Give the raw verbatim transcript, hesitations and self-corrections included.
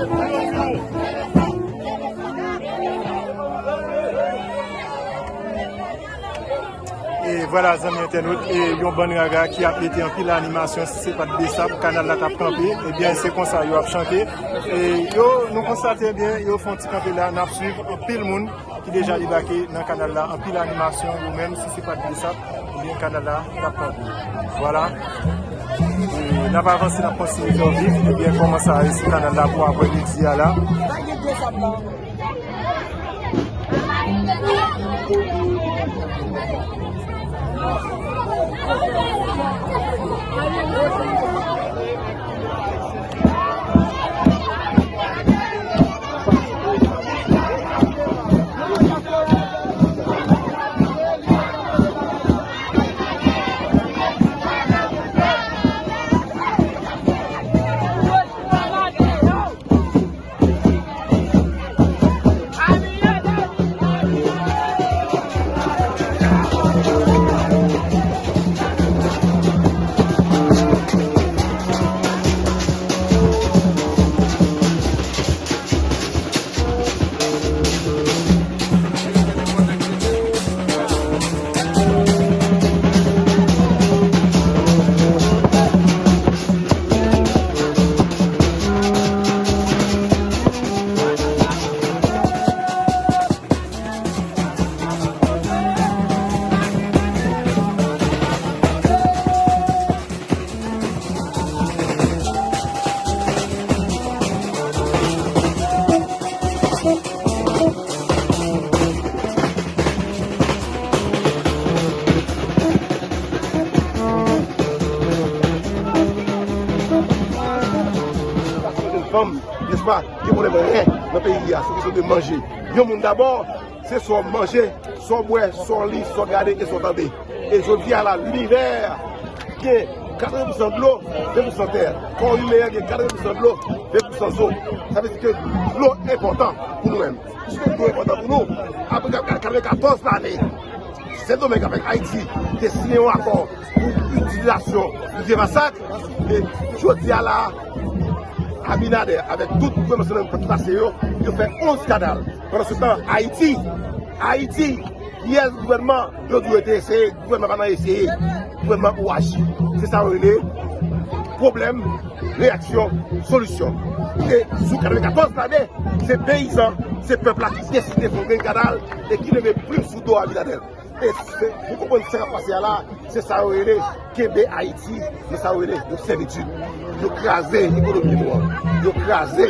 E vwala, zanmi entènot, e yon bann raga ki ap mete anpil animasyon, si se pa t Besap, kanal la t ap kanpe. Ebyen, se konsa yo ap chante. E yo, nou konstate, ebyen, yo fè yon ti kanpe la, n ap swiv anpil moun ki deja debake nan kanal la, anpil animasyon, yo menm, si se pa t Besap, ebyen, kanal la t ap kanpe. Vwala. E n ap avanse, n ap kontinye fè w viv, ebyen, kòman sa ye sou kanal la pou apre midi a la. Fanm, nèspa, gen pwoblèm rè nan peyi a, se kesyon de manje. Yon moun dabò, se sa w manje, sa w bwè, sa w li, sa w gade e sa w tande. E jodi a la, linivè gen katreven pousan dlo, ven pousan tè. Kò imen an gen katreven pousan dlo, ven pousan zo. Sa vle di ke dlo enpòtan pou nou menm. Piske dlo enpòtan pou nou, apre katrevenkatòz lane, Sendomeng avèk Ayiti te siyen yon akò pou itilizasyon Rivyè Masak. E jodi a la, Abinader avèk tout gouvènman Sendomeng ki pase yo, yo fè onz kanal. Pandan se tan, Ayiti, Ayiti, kiyès gouvènman yo di yo te eseye, gouvènman pa nan eseye, gouvènman ou aji. Se sa yo rele pwoblèm, reyaksyon, solisyon. E sou katrevenkatòz lane, se peyizan, se pèp la ki deside fè yon grenn kanal e ki leve plim sou do Abinader. E se, pou konprann sa k ap pase a la, se sa yo rele kenbe Ayiti, se sa yo rele yon sèvitid. Yo kraze ekonomi nou an. Yo kraze